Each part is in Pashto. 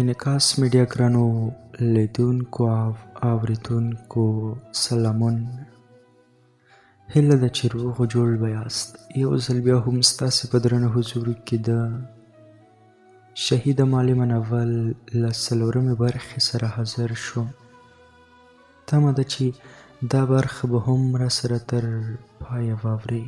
انعکاس میډیا ګرانو لیدونکو او اوریدونکو سلامونه. هیله ده چې روغ جوړ به یاست. یو ځل بیا هم ستاسې په درنه حضور کې د شهیده معلمه ناول له څلورمې برخې سره حاضر شوم. تمه ده چې دا برخه به هم راسره تر پایه واورئ.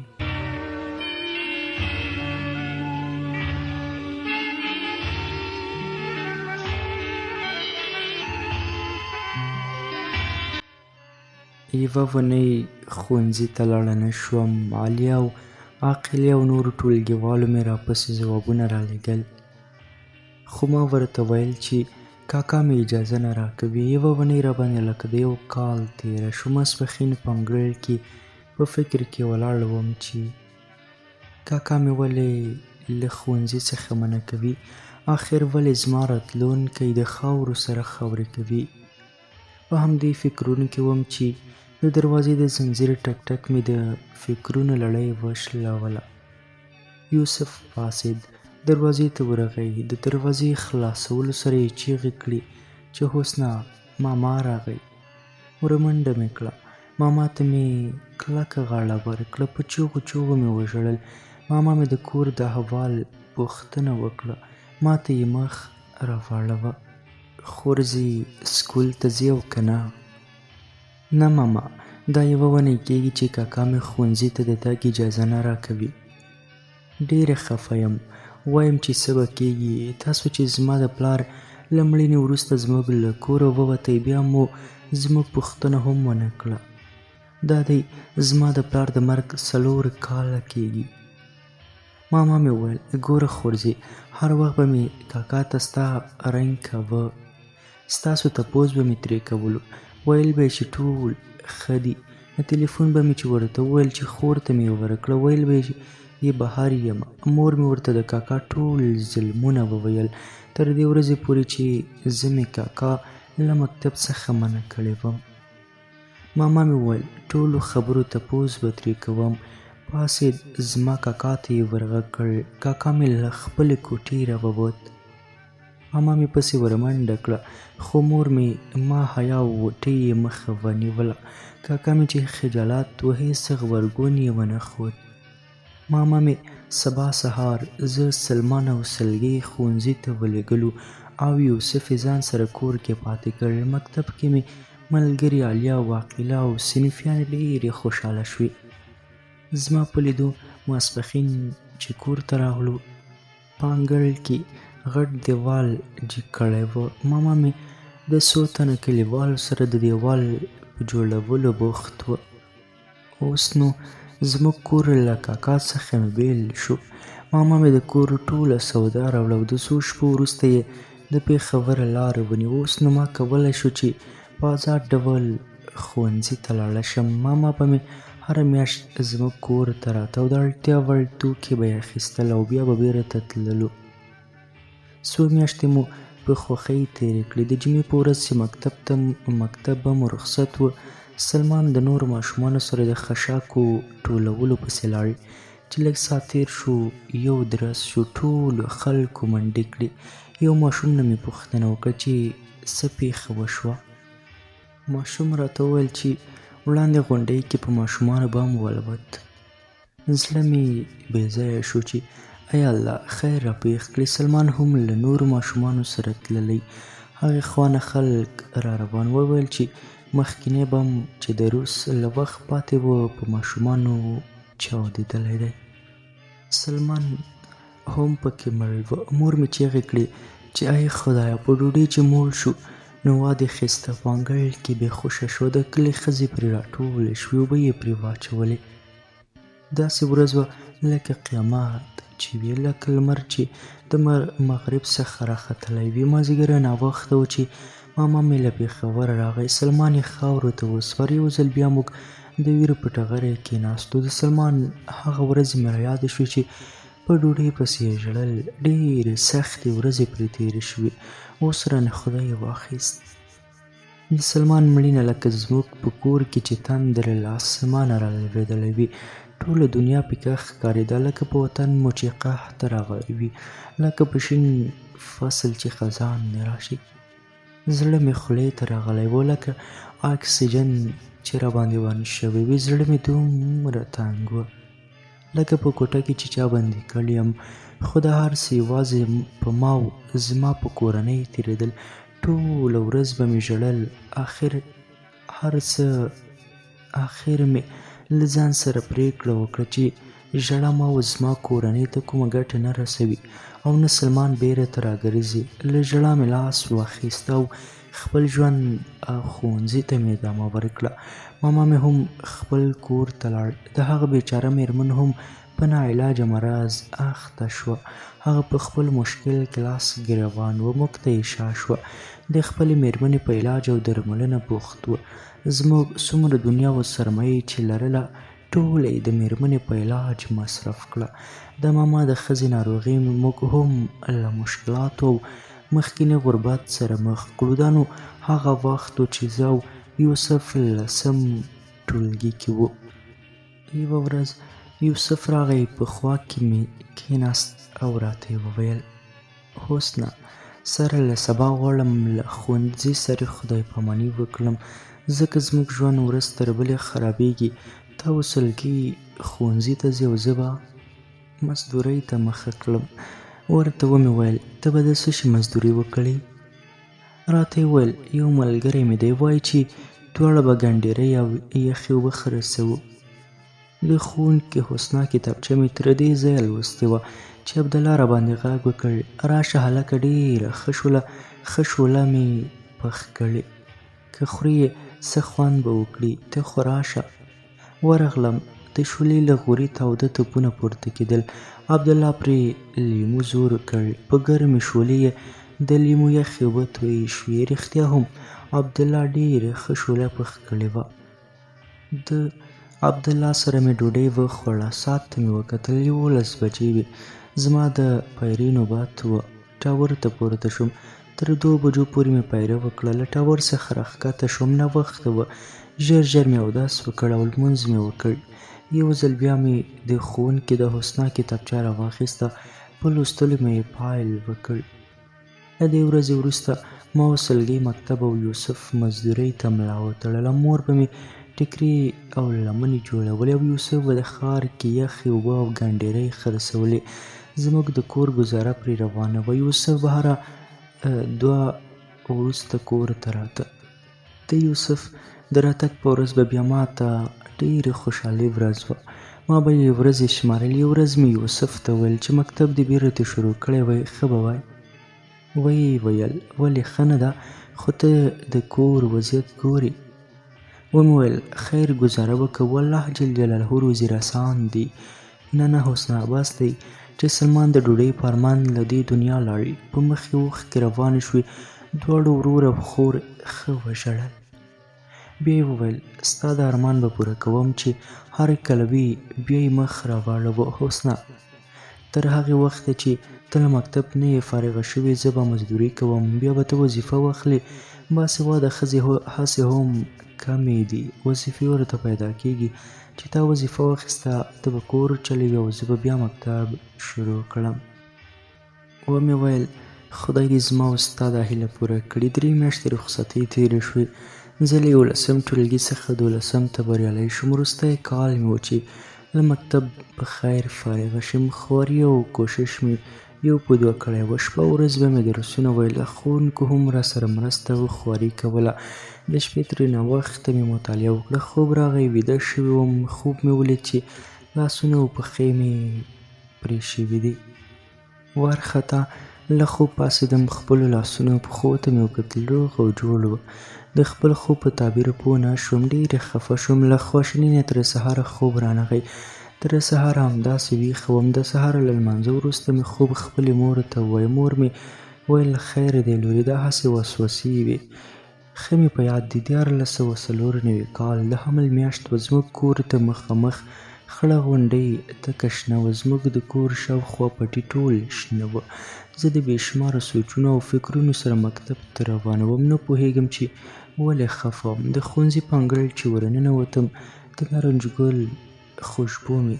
یوه اونۍ ښوونځي ته لاړه نه شوم. عالیه او عاقلې او نورو ټولګیوالو مې راپسې ځوابونه رالېږل، خو ما ورته ویل چې کاکا مې اجازه نه راکوي. یوه اونۍ راباندې لکه د یو کال تېره شوه. ماسپښین په انګړ کې په فکر کې ولاړ وم چې کاکا مې ولې له ښوونځي څخه منع کوي، اخر ولې زما راتلونکی د خاورو سره خاورې کوي. په همدې فکرونو کې وم چې د دروازې د ځنځیر ټک ټک مې د فکرونو لړۍ وشلوله. یوسف پاڅېد، دروازې ته ورغی، د دروازې خلاصولو سره یې چیغې کړې چې حسنا ماما راغی. ورمنډه مې کړه، ماما ته مې کلکه غاړه ورکړه، په چیغو چیغو مې وژړل. ماما مې د کور د احوال پوښتنه وکړه، ما ته یې مخ راواړوه. خورځې سکول ته ځې او که نه؟ نه ماما، دا یوه اونۍ کېږي چې کاکا مې ښوونځي ته د تګ اجازه نه راکوي. ډېره خفه یم، وایم چې څه به کېږي. تاسو چې زما د پلار له مړینې وروسته زموږ له کوره ووتئ، بیا مو زموږ پوښتنه هم ونه کړه. دا دی زما د پلار د مرګ 4 کاله کېږي. ماما مې وویل، ګوره خورځې، هر وخت به مې کاکا ته ستا رنګ کاوه، ستاسو تپوس به مې ترې کولو، ویل به یې چې ټول ښه دي. د تلیفون به مې چې ورته وویل چې خور ته مې ورکړه، ویل به یې بهر یم. مور مې ورته د کاکا ټول ظلمونه وویل، تر دې ورځې پورې چې زه مې کاکا له مکتب څخه منع کړې وم. ماما مې وویل، ټولو خبرو تپوس به ترې کوم. پاڅېد، زما کاکا ته یې ورغږ کړ. کاکا مې له خپلې کوټې راووت. ماما مې پسې ورمنډه کړه، خو مور مې ما حیا او غوټۍ یې مخه ونیوله. کاکا مې چې خجالت و، هېڅ غبرګون یې ونه ښود. ماما مې سبا سهار زه، سلمان او سلګۍ ښوونځي ته ولېږلو او یوسف یې ځان سره کور کې پاتې کړ. مکتب کې مې ملګري عالیه او عقیله او صنفیانې ډېرې خوشحاله شوې. زما په لیدو ماسپښین چې کور ته راغلو، په انګړ کې غټ دیوال جګ کړی و. ماما مې د څو تنه کلیوالو سره د دیوال په جوړولو بوخت و. اوس نو زموږ کور له کاکا څخه مې بېل شو. ماما مې د کور ټوله سودا راوړه او د څو شپو وروسته یې د پېښور لاره ونیوه. اوس نو ما کولی شو چې په ازاد ډول ښوونځي ته لاړه شم. ماما به مې هره میاشت زموږ کور ته راته او د اړتیا وړ توکي به یې اخیستل او بیا به بېرته تللو. څو میاشتې مو په خوښۍ تېرې کړې. د جمعې په ورځ چې مکتب به مو رخصت و، سلمان د نورو ماشومانو سره د خشاکو ټولولو پسې لاړ. چې لږ ساعت تېر شو، یو درز شو، ټولو خلکو منډې کړې. یو ماشوم نه مې پوښتنه وکړه چې څه پېښه وشوه. ماشوم راته وویل چې وړاندې غونډۍ کې په ماشومانو بم ولوت. زړه مې بې ځایه شو چې ای الله خیر را پېښ کړي. سلمان هم له نورو ماشومانو سره تللی. هغې خوا نه خلک را روان وو. ویل چې مخکینی بم چې د روس له وخت پاتې و، په ماشومانو چاودېدلی دی. سلمان هم پکې مړ و. مور مې چیغې کړې چې ای خدایه، په ډوډۍ چې موړ شو نو وادې خیسته. په انګړ کې بې هوښه شو. د کلي ښځې پرې راټولې شوې، اوبه یې پرې واچولې. داسې ورځ وه لکه قیامت چې وي، لکه لمر چې د مغرب څخه راختلی وي. مازدیګر ناوخته و چې ماما مې له پېښوره راغی. سلمان یې خاورو ته وسپاره. یو ځل بیا موږ د ویر په ټغرې کېناستو. د سلمان هغه ورځې مې رایادې شوې چې په ډوډۍ پسې یې ژړل. ډېرې سختې ورځې پرې تېرې شوې. اوس رانه خدای واخیست. د سلمان مړینه لکه زموږ په کور کې چې تندر له اسمانه رالوېدلی وي. ټوله دنیا پیکه ښکارېده، لکه په وطن مو چې قحط راغلی وي، لکه په شین فصل چې خزان نه راشي. زړه مې خولې ته راغلی و، لکه اکسیجن چې راباندې بند شوی وي. زړه مې دومره تنګ و لکه په کوټه کې چې چا بندي کړی یم. خو دا هر څه یوازې په ما او زما په کورنۍ تېرېدل. ټوله ورځ به مې ژړل. اخر مې له ځان سره پرېکړه وکړه چې ژړا ما او زما کورنۍ ته کومه ګټه نه رسوي او نه سلمان بېرته راګرځي. له ژړا مې لاس واخیست او خپل ژوند او ښوونځي ته مې ادامه ورکړه. ماما مې هم خپل کور ته لاړ. د هغه بیچاره مېرمن هم په ناعلاجه مرض اخته شوه. هغه په خپل مشکل کې لاس ګرېوان و، موږ ته یې شا شوه. د خپلې مېرمنې په علاج او درملنه بوخت و. زموږ څومره دنیا او سرمایه چې لرله ټوله یې د مېرمنې په علاج مصرف کړه. د ماما د ښځې ناروغي موږ هم له مشکلاتو او مخکیني غربت سره مخ کړو. دا نو هغه وخت و چې زه او یوسف لسم ټولګي کې وو. یوه ورځ یوسف راغی، په خوا کې مې کېناست او راته یې وویل: حسنه، سره له سبا غواړم له ښوونځي سره خدای پاماني وکړم، ځکه زموږ ژوند ورځ تر بلې خرابېږي. ته او سلګۍ ښوونځي ته ځې او زه به مزدورۍ ته مخه کړم. ورته ومې ویل: ته به د څه شي مزدوري وکړې؟ راته یې وویل: یو ملګری مې دی، وایي چې دواړه به ګنډېرۍ او یخې اوبه خرڅوو. د ښوونکې حسنا کتابچه مې تر دې ځایه لوستې وه چې عبدالله راباندې غږ وکړ: راشه هلکه، ډېره ښه شوله مې پخ کړې، که خورې یې څه خوند به وکړي، ته خو راشه. ورغلم، د شولې له غوري تاوده توپونه پورته کېدل. عبدالله پرې لیمو زور کړ، په ګرمې شولې یې د لیمو یخې اوبه تویې شوې. رښتیا هم عبدالله ډېره ښه شوله پخ کړې وه. د عبدالله سره مې ډوډۍ وخوړه. ساعت ته مې وکتل، 11 بجې وې. زما د پایرې نوبت و. ټاور ته پورته شوم. تر 2 بجو پورې مې پایره وکړه. له ټاور څخه راښکته شوم، ناوخته و. ژر ژر مې اودس وکړ او لمونځ مې وکړ. یو ځل بیا مې د ښوونکې د حسنا کتابچه راواخیسته، په لوستلو مې پیل وکړ. له دې ورځې وروسته ما او سلګۍ مکتب او یوسف مزدورۍ ته ملا وتړله. مور به مې ټیکري او لمنې جوړولې او یوسف به د ښار کې یخې اوبه او ګنډېرۍ خرڅولې. زموږ د کور ګزاره پرې روانه وه. یوسف به هره دوه وروسته کور ته راته. د یوسف د راتګ په ورځ به بیا ما ته ډېرې خوشحالۍ ورځ وه. ما به یې ورځې شمارلې. یوه ورځ مې یوسف ته وویل چې مکتب دې بېرته شروع کړی وای ښه به وای. ویې ویل: ولې ښه نه ده، خو ته د کور وضعیت ګورې. ومې ویل: خیر ګزاره به کوو، الله جل جلاله روزي رسان دی. نه نه حسنا، بس دی چې سلمان د ډوډۍ په ارمان له دې دنیا لاړ. په مخ یې اوښکې روانې شوې. دواړو ورور او خور ښه وژړل. بیا یې وویل: ستا دا ارمان به پوره کوم چې هر کله وي. بیا یې مخ راواړاوه: حسنا، تر هغې وخته چې ته له مکتب نه یې فارغه شوې زه به مزدوري کوم، بیا به ته وظیفه واخلې. باسواده ښځې هسې هم کمې دي، وظیفې ورته پیدا کېږي. چې تا وظیفه واخیسته ته به کور چلوې او زه به بیا مکتب شروع کړم. ومې ویل: خدای دې زما او ستا دا هیله پوره کړي. 3 میاشتې رخصتۍ تېرې شوې. زه له 11 ټولګي څخه 12 ته بریالی شوم. وروستی کال مې و چې له مکتب په خیر فارغه شم. خواري او کوشش مې یو په دوه کړی و. شپه ورځ به مې درسونه ویل. ښوونکو هم راسره مرسته او خواري کوله. د شپې تر ناوخته مې مطالعه وکړه. خوب راغی، ویده شوی وم. خوب مې ولید چې لاسونه او پښې مې پرې شوي دي. وارخطا له خوب پاڅېدم. خپلو لاسونو او پښو ته مې وکتل، روغ او جوړ و. د خپل خوب په تعبیر پوه نه شوم. ډېر خفه شوم. له خواشینۍ نه تر سهاره خوب رانغی. تر سهاره همداسې ویښه وم. د سهار له لمانځه وروسته مې خوب خپلې مور ته ووایه. مور مې ویل: خیر دی لورې، دا هسې وسوسې وې. ښه مې په یاد دي، 1394 کال د حمل میاشت وه. زموږ کور ته مخامخ خړه غونډۍ تکه شنه وه. زموږ د کور شاوخوا پټي ټول شنه وه. زه د بې شماره سوچونو او فکرونو سره مکتب ته روانه وم. نه پوهېږم چې ولې خفه وم. د ښوونځي په انګړ چې ورننوتم، د نارنج ګل خوشبو مې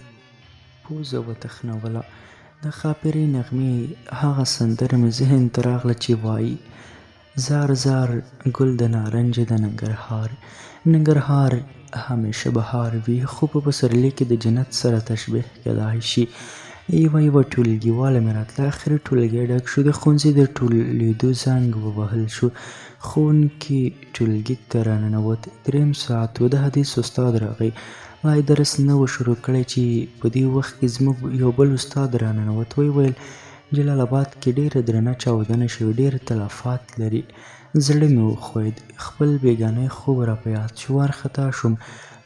پوزه وتخنوله. د ښاپېرۍ نغمې هغه سندره مې ذهن ته راغله چې وايي: زار زار ګل د نارنج د ننګرهار. ننګرهار همېشه بهار وي، خو په پسرلي کې د جنت سره تشبیه کېدای شي. یوه یوه ټولګیواله مې راتله، اخر ټولګی ډک شو، د ښوونځي د ټولېدو زنګ ووهل شو، ښوونکی ټولګي ته راننوت، دریم ساعت و، د حدیث استاد راغی، لا یې درس نه و شروع کړی چې په دې وخت کې زموږ یو بل استاد راننوت، ویې ویل جلال اباد کې ډېره درنه چاودنه شوې، ډېر تلفات لري. زړه مې وښوئېد، خپل بېګانۍ خوب را په یاد شو، وارخطا شوم،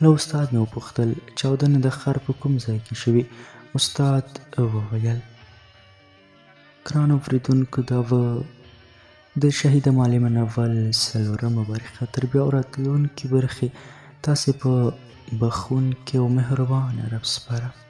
له استاد مې وپوښتل چاودنه د ښار په کوم ځای کې شوې؟ استاد وویل. ګرانو اورېدونکو دا وه د شهیده معلمه ناول څلورمه برخه. تر بیا راتلونکې برخې تاسې په بخښونکي او مهربان رب سپارم.